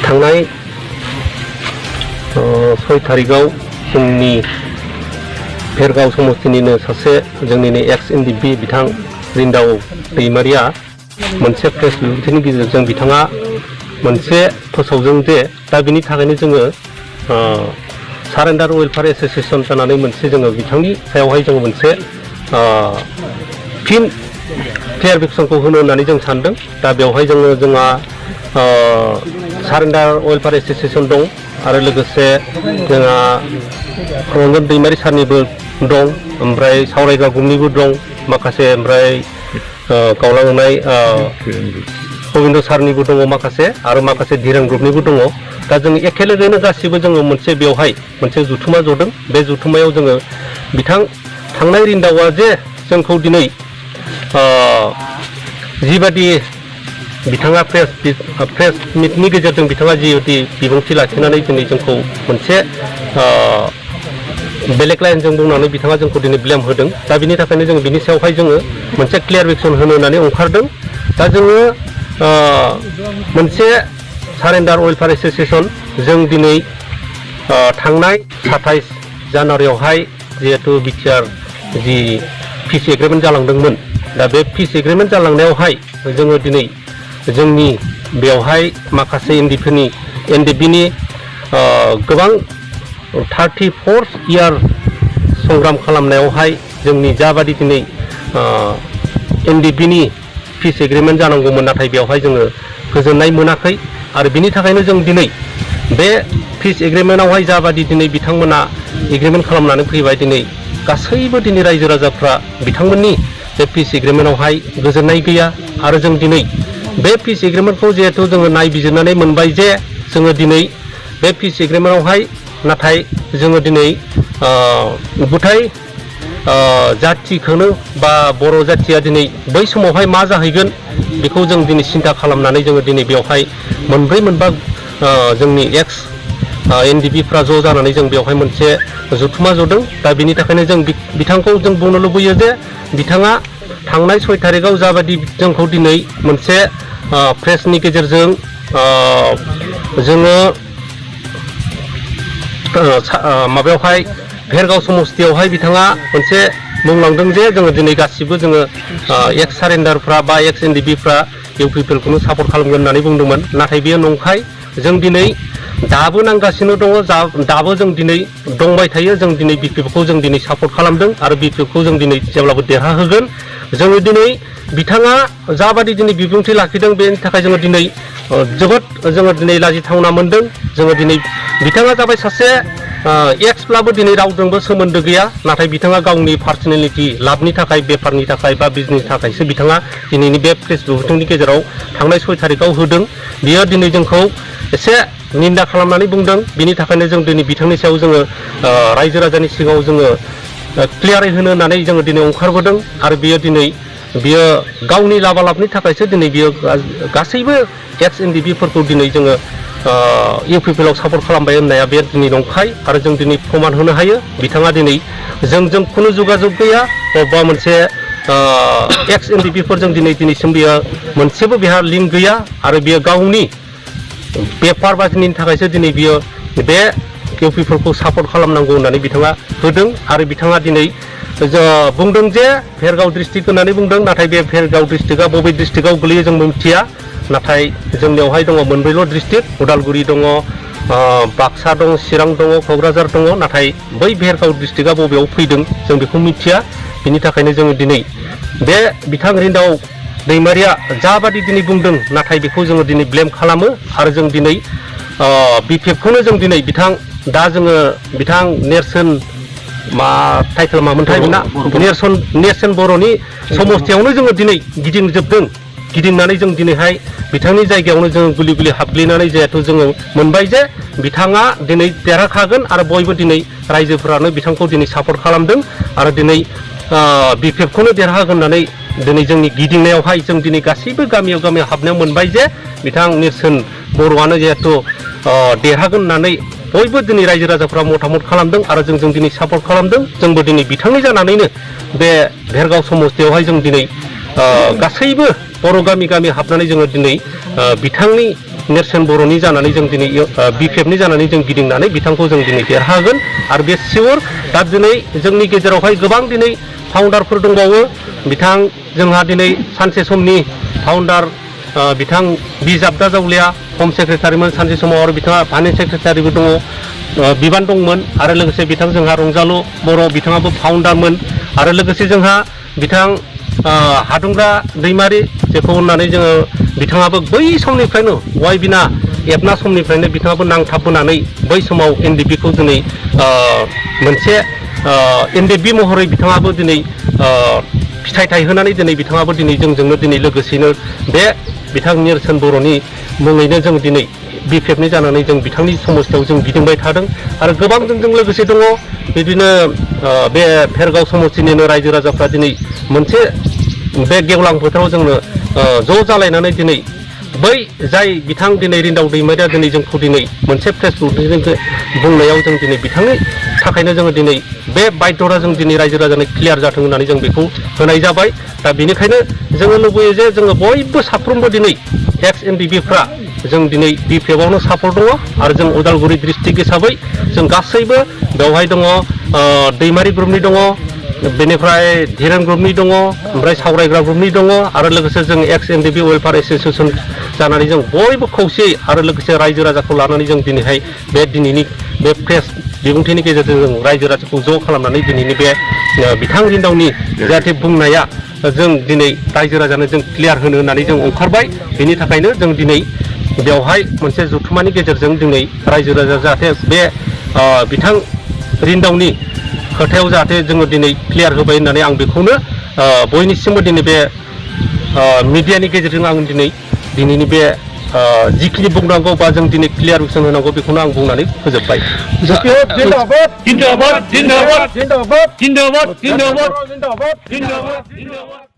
थांनाय 6 तारिखाव जोंनि भेरगाव समस्तिनिनो सासे जोंनिनो एक्स एनडिपि बिथां रिन्दाव दैमारिया मोनसे प्रेस बिबुंथिनि गेजेरजों बिथाङा मोनसे फोसावदों जे दा बिनि थाखायनो जोङो सारेन्डार वेलफेयार एस'सिएशन जानानै मोनसे जोङो बिथांनि सायावहाय जोङो मोनसे फिन क्लियारिफिकेसनखौ होनो होननानै जों सानदों। दा बेवहाय जोंहा सारेन्डार वेलफेयार एस'सिएशन दं आरो लोगोसे जोंहा रन्जन दैमारि सारनिबो दं, ओमफ्राय सावरायग्रा ग्रुपनिबो दं माखासे, ओमफ्राय गावलांनाय गबिन्द सारनिबो दङ माखासे, आरो माखासे धिरेन ग्रुपनिबो दङ। दा जों एखेलोगोनो गासिबो जोङो मोनसे बेवहाय मोनसे जुथुमा जदों। बे जुथुमायाव जोङो बिथां थांनाय रिन्दावा जे जोंखौ दिनै जिबादि बिथाङा प्रेस मिटनि गेजेरजों बिथाङा जिबायदि बिबुंथि लाखिनानै दिनै जोंखौ मोनसे बेलेग लाइनजों बुंनानै बिथाङा जोंखौ दिनै ब्लेम होदों। दा बिनि थाखायनो जों बिनि सायावहाय जोङो मोनसे क्लियारिफिकेसन होनो होननानै ओंखारदों। दा जोङो मोनसे सारेन्डार वेलफेयार एस'सिएशन जों दिनै थांनाय 27 जानुवारियावहाय जिहेतु बिटिआर जि पिस एग्रिमेन्ट जालांदोंमोन, दा बे पिस एग्रिमेन्ट जालांनायावहाय जोङो दिनै जोंनि बेवहाय माखासे एनडिपिनि गोबां 34 इयार संग्राम खालामनायावहाय जोंनि जाबादि दिनै एनडिपिनि पिस एग्रिमेन्ट जानांगौमोन, नाथाय बेवहाय जोङो गोजोननाय मोनाखै। आरो बिनि थाखायनो जों दिनै बे पिस एग्रिमेन्टआवहाय जाबादि दिनै बिथांमोना एग्रिमेन्ट खालामनानै फैबाय, दिनै गासैबो दिनै रायजो राजाफ्रा बिथांमोननि बे पिस एग्रिमेन्टआवहाय गोजोननाय गैया। आरो जों दिनै बे पिस एग्रिमेन्टखौ जिहेतु जोङो नायबिजिरनानै मोनबाय जे जोङो दिनै बे पिस एग्रिमेन्टआवहाय नाथाय जोङो दिनै गुथाय जाथिखौनो बा बर' जाथिया दिनै बै समावहाय मा जाहैगोन बेखौ जों दिनै सिन्था खालामनानै जोङो दिनै बेवहाय मोनब्रै मोनबा जोंनि एक्स एनडिपिफ्रा ज' जानानै जों बेवहाय मोनसे जुथुमा जदों। दा बिनि थाखायनो जों बिथांखौ जों बुंनो लुबैयो जे बिथाङा थांनाय 6 तारिखाव जाबादि जोंखौ दिनै मोनसे प्रेसनि गेजेरजों जोङो माबायावहाय भेरगाव समस्तियावहाय बिथाङा मोनसे बुंलांदों जे जोङो दिनै गासिबो जोङो एक्स सारेन्डारफ्रा बा एक्स एनडिपिफ्रा इउपिपिएलखौनो सापर्ट खालामगोन होननानै बुंदोंमोन। नाथाय बेयो नंखाय। जों दिनै दाबो नांगासिनो दङ, दाबो जों दिनै दंबाय थायो। जों दिनै बिपिएफखौ जों दिनै सापर्ट खालामदों आरो बिपिएफखौ जों दिनै जेब्लाबो देरहाहोगोन। जोङो दिनै बिथाङा जाबादि दिनै बिबुंथि लाखिदों बेनि थाखाय जोङो दिनै जोबोद दिनै लाजिथावना मोनदों। जोङो दिनै बिथाङा जाबाय सासे एक्सब्लाबो दिनै रावजोंबो सोमोन्दो गैया, नाथाय बिथाङा गावनि पार्सनेलिटि लाभनि थाखाय, बेफारनि थाखाय बा बिजनेसनि थाखायसो बिथाङा दिनैनि बे प्रेस बिबुंथिनि गेजेराव थांनाय 6 तारिखाव होदों। बियो दिनै जोंखौ एसे निन्दा खालामनानै बुंदों। बिनि थाखायनो जों दिनै बिथांनि सायाव जोङो रायजो राजानि सिगाङाव जोङो क्लियारै होनो होननानै जोङो दिनै ओंखारबोदों। आरो बियो गावनि लाबालाबनि थाखायसो दिनै बियो गासैबो एक्स एनडिपिफोरखौ दिनै जोङो इउपिपिएलआव सापर्ट खालामबाय होननाया बे दिनै नंखाय। आरो जों दिनै प्रमान होनो हायो बिथाङा दिनै जोंजों खुनु जगाजग गैया, बबेबा मोनसे एक्स एनडिपिफोरजों दिनैसिम बियो मोनसेबो बेहा लिंक गैया। आरो बियो गावनि बेफार बाजिनि थाखायसो दिनै बियो बे इउपिपिएलखौ सापर्ट खालामनांगौ होननानै बिथाङा होदों। आरो बिथाङा दिनै बुंदों जे भेरगाव डिस्ट्रिक्ट होननानै बुंदों, नाथाय बे भेरगाव डिस्ट्रिक्टआ बबे डिस्ट्रिक्टआव गोलैयो जों मिथिया। नाथाय जोंनियावहाय दङ मोनब्रैल' डिस्ट्रिक्ट, उदालगुरि दङ, बाक्सा दङ, चिरां दङ, क'क्राझार दङ। नाथाय बै भेरगाव डिस्ट्रिक्टआ बबेयाव फैदों जों बेखौ मिथिया। बिनि थाखायनो जोङो दिनै बे बिथां रिन्दाव दैमारिया जाबादि दिनै बुंदों, नाथाय बेखौ जोङो दिनै ब्लेम खालामो। आरो जों दिनै बिपिएफखौनो जों दिनै दा जोङो बिथां नेरसोन टाइटेल मामोनथाय बेना नेरसोन बर'नि समस्तियावनो जोङो दिनै गिदिंजोबदों। गिदिंनानै जों दिनैहाय बिथांनि जायगायावनो जोङो गुलि गुलि हाबग्लिनानै जिहेथु जोङो मोनबाय जे बिथाङा दिनै देरहाखागोन। आरो बयबो दिनै रायजोफोरानो बिथांखौ दिनै सापर्ट खालामदों। आरो दिनै बिपिएफखौनो देरहागोन होननानै दिनै जोंनि गिदिंनायावहाय जों दिनै गासैबो गामियाव हाबनायाव मोनबाय जे बिथां नेरसोन बर'आनो जिहेथु देरहागोन होननानै बयबो दिनै रायजो राजाफ्रा मतामत खालामदों। आरो जों दिनै सापर्ट खालामदों। जोंबो दिनै बिथांनि जानानैनो बे भेरगाव समस्तियावहाय जों दिनै गासैबो बर' गामि हाबनानै जोङो दिनै बिथांनि नेरसोन बर'नि जानानै जों दिनै बिपिएफनि जानानै जों गिदिंनानै बिथांखौ जों दिनै देरहागोन आरो बे सियर दा दिनै जोंनि गेजेरावहाय गोबां दिनै फाउन्डारफोर दंबावो बिथां जोंहा दिनै सानसे समनि फाउन्डार बिथां बिजाबदा जावलिया हम सेक्रेटारिमोन सानसे समाव आरो बिथाङा फाइनेन्स सेक्रेटारिबो दङ बिबान दंमोन आरो लोगोसे बिथां जोंहा रंजालु बर' बिथाङाबो फाउन्डारमोन आरो लोगोसे जोंहा बिथां हादुंग्रा दैमारि जेखौ होननानै जोङो बिथाङाबो बै समनिफ्रायनो वाइबिना एबना समनिफ्रायनो बिथाङाबो नांथाबबोनानै बै समाव एनडिपिखौ दिनै मोनसे एनडिपि महरै बिथाङाबो दिनै फिथाइ थायहोनानै दिनै बिथाङाबो दिनै जोंजोंनो दिनै लोगोसेनो बे बिथां नेरसोन बर'नि मुङैनो जों दिनै बिपिएफनि जानानै जों बिथांनि समस्थियाव जों गिदिंबाय थादों आरो गोबां जोंजों लोगोसे दङ बिदिनो बे भेरगाव समस्थिनिनो रायजो राजाफ्रा दिनै मोनसे बे गेवलां फोथाराव जोंनो ज' जालायनानै दिनै बै जाय बिथां दिनै रिन्दाव दैमारिया दिनै जोंखौ दिनै मोनसे फेसबुकजों बुंनायाव जों दिनै बिथांनि थाखायनो जोङो दिनै बे बायदरा जों दिनै रायजो राजानो क्लियार जाथों होननानै जों बेखौ होनाय जाबाय दा बेनिखायनो जोङो लुबैयो जे जोङो बयबो साफ्रोमबो दिनै एक्स एनडिपिफ्रा जों दिनै बिपिएफआवनो सापर्ट दङ आरो जों उदालगुरि डिस्ट्रिक्ट हिसाबै जों गासैबो बेवहाय दङ दैमारि ग्रुपनि दङ बेनिफ्राय धीरेन ग्रुपनि दङ ओमफ्राय सावरायग्रा ग्रुपनि दङ आरो लोगोसे जों एक्स एनडिपि वेलफेयार एस'सिएसन जानानै जों बयबो खौसेयै आरो लोगोसे रायजो राजाखौ लानानै जों दिनैहाय बे दिनैनि बे प्रेस बिबुंथिनि गेजेरजों जों रायजो राजाखौ ज' खालामनानै दिनैनि बे बिथां रिन्दावनि जाहाथे बुंनाया जों दिनै रायजो राजानो जों क्लियार होनो होननानै जों ओंखारबाय बेनि थाखायनो जों दिनै बेवहाय मोनसे जथुमानि गेजेरजों दिनै रायजो राजा जाहाथे बे बिथां रिन्दावनि खोथायाव जाहाथे जोङो दिनै क्लियार होबाय होननानै आं बेखौनो बयनिसिमबो दिनै बे मिडियानि गेजेरजों आं दिनैनि बे जिखिनि बुंनांगौ बा जों दिनै क्लियारेसन होनांगौ बेखौनो आं बुंनानै फोजोबबाय जिन्दाबाद